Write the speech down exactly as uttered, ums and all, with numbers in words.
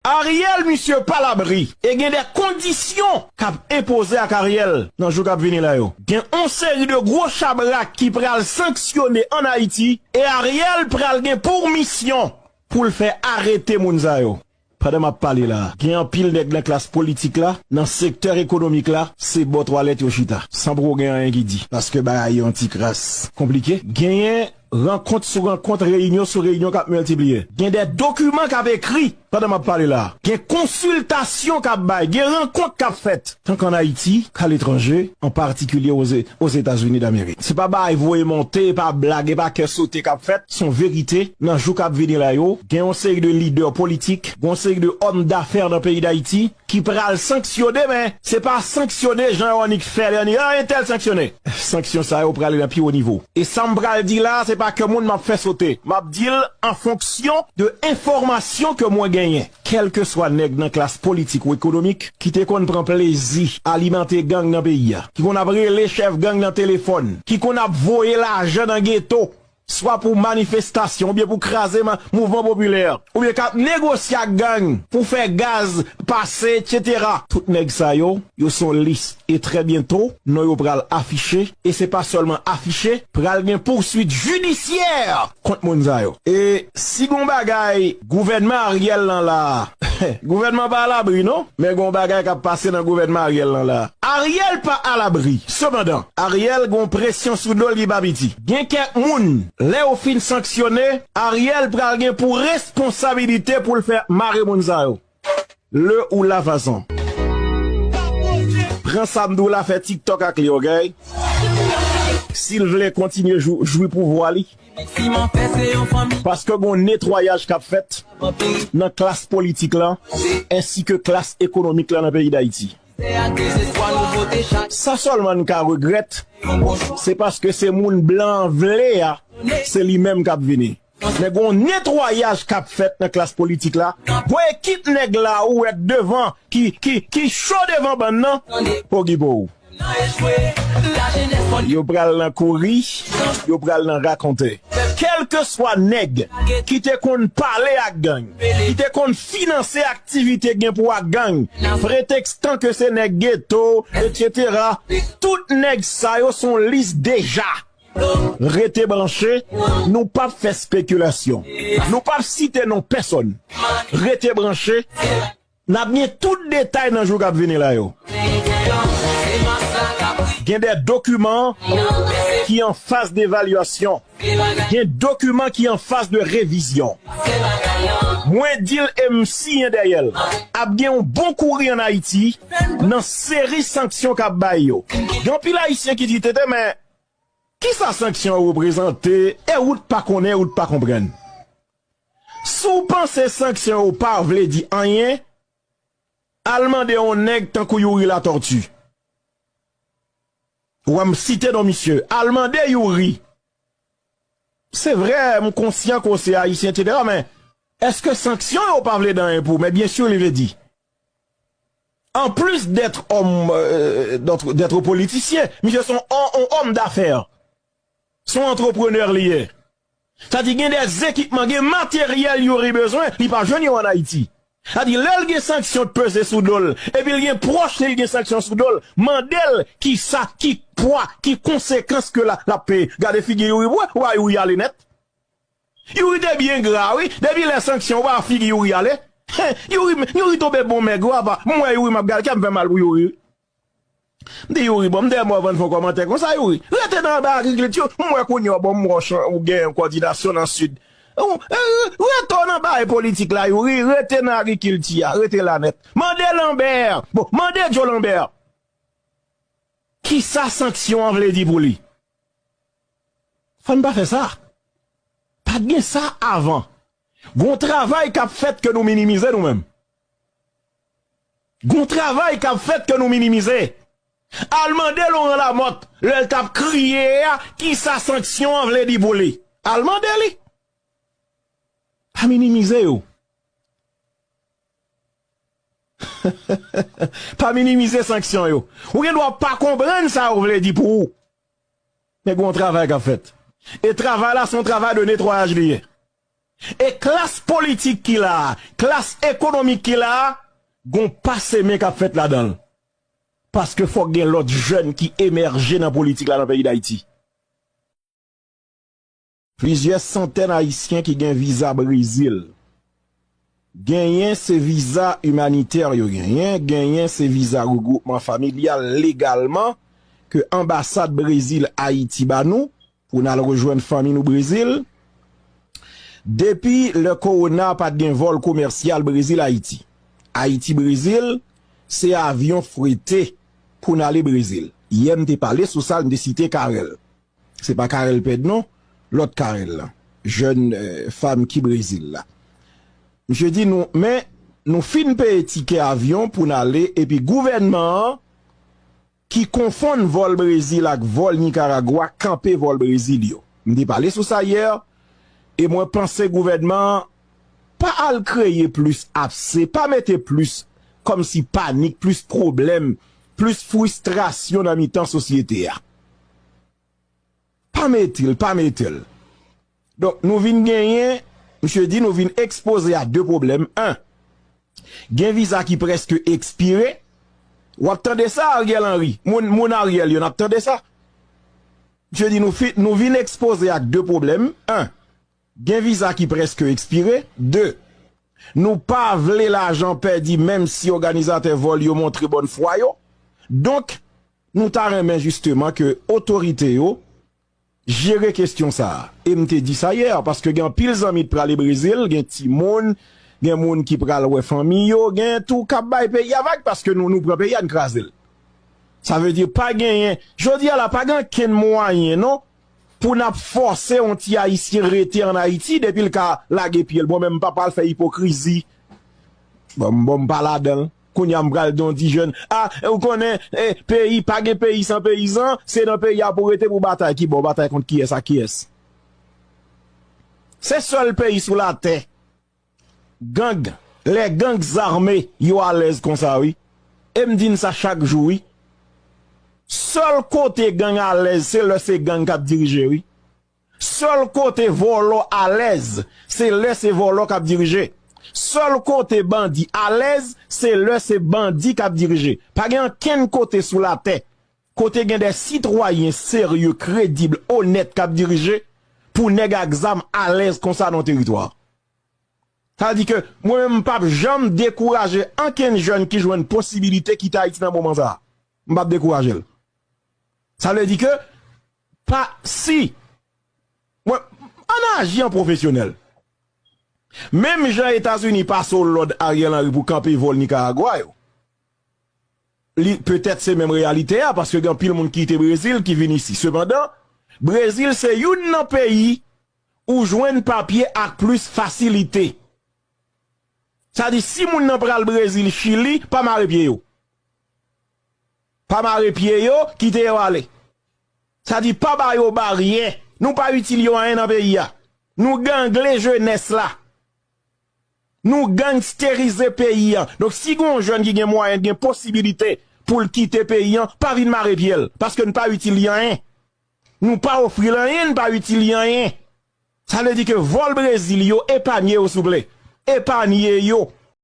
Ariel, misye pa labri. E gen de kondisyon k ap enpoze ak Ariel nan jou k ap vini la yo. Gen yon seri de gwo chabrak ki pral sanksyone ann Ayiti, e Ariel pral gen pou misyon pou l fè arete moun sa yo. Pandan m ap pale la, gen anpil nèg nan klas politik la, nan sektè ekonomik la, se bò twalèt yo chita, san poko gen anyen ki di, paske bagay yo yon ti kras konplike. Genyen rankont sou rankont, reyinyon sou reyinyon k ap miltipliye. Gen de dokiman k ap ekri pandan m ap pale la. Gen konsiltasyon k ap bay, gen rankont k ap fèt, tank ann Ayiti k aletranje, an patikilye Oze-, Ozetazini Damerik. Se pa bagay voye monte, e pa blag, e pa kè sote k ap fèt, se yon verite. Nan jou k ap vini la yo, gen yon seri de lidè politik, gen yon seri de òm dafè nan peyi Dayiti, ki pral sanksyone, men se pa sanksyone jan yo annik fè, yo annik, ah, entèl sanksyone. Sanksyon sa yo prale nan pi wo nivo. E sa m pral di la, se pa kè moun m ap fè sote. M ap di l an fonksyon de enfòmasyon ke mwen genyen. Kèlkeswa nèg nan klas politik ou ekonomik ki te konn pran plezi alimante gang nan peyi a, ki konn ap rele chèf gang nan telefòn, ki konn ap voye lajan nan geto, swa pou manifestasyon, oubyen pou kraze ma-, mouvman popilè, oubyen k ap negosye ak gang pou fè gaz pase, etsetera. Tout nèg sa yo, yo se yon lis. E trè byento, non yo pral afiche. E se pa sèlman afiche, pral gen pouswit jidisyè kont moun sa yo. E si gon bagay gouvènman Ariel lan la, gouvènman pa alabri non, men gon bagay k ap pase nan gouvènman Ariel lan la. Ariel pa alabri. Sepandan, Ariel gon presyon sou do l ki pa piti. Gen kèk moun, lè yo fin sanksyone, Ariel pral gen pou responsabilite pou l fè mare moun sa yo. Le ou la fason. Pran sa m di w la, fè TikTok ak li, oke? Si l vle kontinye jou-, jwi pouvwa li. Paske gon netwayaj k ap fèt nan klas politik lan, ensi ke klas ekonomik lan nan peyi Dayiti. Sa sèlman n ka regrèt, se paske se moun blan an vle a, se li menm k ap vini. Men gon netwayaj k ap fèt nan klas politik la. Gon ekip nèg la ou wè k devan, ki, ki, ki cho devan bann nan, pogipo w. Yo pral nan kouri, yo pral nan rakonte. Kèlkeswa nèg ki te konn pale ak gang, ki te konn finanse aktivite gen pou ak gang, pretekstan ke se nèg geto, etsetera, tout nèg sa yo se yon lis deja. Rete branche, nou p ap fè spekilasyon. Nou p ap site non pèsòn. Rete branche, n ap gen tout detay nan jou k ap vini la yo. Gen de dokiman ki an faz de evalyasyon. Gen dokiman ki an faz de revizyon. Mwen di l e m siyen dèyè l. Ap gen yon bon kouri ann Ayiti nan seri sanksyon k ap bay yo. Gen anpil Ayisyen ki di, "Tete, men kisa sanksyon yo reprezante e ou t pa konnen, ou t pa konprann?" Si w panse sanksyon yo pa vle di anyen, al mande yon nèg tankou Youri Latortue. W a m site non misye. Al mande Youri. Se vre, m konsyan ke w se Ayisyen, etsetera, men èske sanksyon yo pa vle di anyen pou ou? Men byen si li vle di. En plus d'être homme, euh, d'être, d'être politicien, misye se yon, yon, yon homme d'affaires. Se yon antreprenè li ye. Sa di gen de ekipman, gen materyèl Youri bezwen, li pa jwenn yo ann Ayiti. Sa di lè l gen sanksyon k peze sou do l, epi l gen pwòch li, l gen sanksyon sou do l, mande l ki sa, ki pwa, ki konsekans ke la, l ap peye. Gade figi Youri pou wè, ou wè Youri ale nèt. Youri te byen gra, wi. Depi lè sanksyon, ou pa figi Youri ale. Youri, Youri tonbe bon mèg, wi, apa. M wè Youri, m ap gade, kè m fè mal pou Youri. M di Youri, bon, m te mò van fè yon kòmantè konsa, Youri. Rete nan anba agrikilti, m wè kounye a, bon, m wè w chan-, ou gen yon kòdinasyon nan sid. Ou, e, rete w nan bagay politik la, Youri. Rete nan agrikilti a, rete la nèt. Mande Lambert. Bon, mande Joe Lambert. Kisa sanksyon an vle di pou li? Fò n pa fè sa. Pa t gen sa avan. Gon travay k ap fèt ke nou minimize nou menm. Gon travay k ap fèt ke nou minimize. Al mande Laurent Lamothe, lè l t ap kriye a, kisa sanksyon an vle di pou li. Al mande li. Pa minimize yo. Pa minimize sanksyon yo. Ou gen dwa pa konprann sa yo vle di pou ou. Men gon travay k ap fèt. E travay la, se yon travay de netwayaj li ye. E klas politik ki la a, klas ekonomik ki la a, gon pase men k ap fèt ladan l. Paske fòk gen lòt jèn ki emèje nan politik la nan peyi Dayiti. Plizyè santèn Ayisyen ki gen viza Brezil. Genyen se viza imanitè yo genyen, genyen se viza regwoupman familyal legalman ke anbasad Brezil Ayiti ba nou pou n al rejwenn fanmi nou Brezil. Depi lè kowona pa t gen vòl komèsyal Brezil Ayiti. Ayiti Brezil, se avyon frete pou n ale Brezil. Yè m te pale sou sa, m te site Carel. Se pa Carel Pèd non, lòt Carel la. Jèn, eh, fanm ki Brezil la. Misye di nou, men nou fin peye tikè avyon pou n ale, epi gouvènman an ki konfonn vòl Brezil ak vòl Nikaragwa kanpe vòl Brezil yo. M te pale sou sa yè, e mwen panse gouvènman an pa al kreye plis apse, pa mete plis kòmsi panik, plis pwoblèm, plis fristrasyon nan mitan sosyete a. Pa mete l, pa mete l. Donk, nou vin genyen, misye di nou vin ekspoze a de pwoblèm. En, gen viza ki prèske ekspire. W ap tande sa, Ariel Henry. Moun, moun Ariel yo, n ap tande sa. Misye di nou, fi, nou vin ekspoze ak de pwoblèm. En, gen viza ki prèske ekspire. De, nou pa vle lajan pèdi menm si òganizatè vòl yo montre bòn fwa yo. Donk, nou ta renmen jisteman ke otorite yo jere kesyon sa a. E m te di sa yè, paske gen anpil zanmi k prale Brezil, gen timoun, gen moun ki pral wè fanmi yo, gen tou k ap bay peyi a vag, paske nou, nou pran peyi a, n kraze l. Sa vle di pa genyen, jodi a la, pa gen okenn mwayen, non, pou n ap fòse yon ti Ayisyen rete ann Ayiti depi l ka lage pye l. Bon, men m pa pral fè ipokrizi. Bon, m, bon, m pa ladan l. Kounye a m pral di yon ti jèn, a, ou konnen, eh, peyi, pa gen peyi san peyizan, se nan peyi a pou rete pou batay. Ki bò batay kont kiyès ak kiyès? Se sèl peyi sou latè. Gang, les gangs armés, yo alèz konsa, wi. E m di n sa chak jou, wi. Sèl kote gang alèz, se lè se gang k ap dirije, wi. Sèl kote vòlò alèz, se lè se vòlò k ap dirije. Sèl kote bandi alèz, se lè se bandi k ap dirije. Pa gen ankenn kote sou latè kote gen de sitwayen serye, kredib, onèt k ap dirije pou nèg ak zam alèz konsa nan teritwa. Sa vle di ke mwen menm m p ap janm dekouraje ankenn jèn ki jwenn posibilite kite Ayiti nan moman sa a. M p ap dekouraje l. Sa vle di ke pa si mwen ann aji an pwofesyonèl. Menm jan Etazini pase w lòd Ariel Henry pou kanpe vòl Nikaragwa yo. Li, petèt se menm reyalite a, paske gen anpil moun ki kite Brezil ki vin isi. Sepandan, Brezil se youn nan peyi ou jwenn papye ak plis fasilite. Sa di, si moun nan pral Brezil, Chili, pa mare pye yo. Pa mare pye yo, kite yo ale. Sa di, pa ba yo baryè. Nou pa itil yo anyen nan peyi a. Nou gangle jenès la. Nou gangsterize peyi a. Donk, si gen yon jèn ki gen mwayen, gen posibilite pou l kite peyi a, pa vin mare pye l, paske n pa itil li anyen. Nou pa ofri l anyen, n pa itil li anyen. Sa vle di ke vòl Brezil yo, epanye yo, souple. Epanye yo.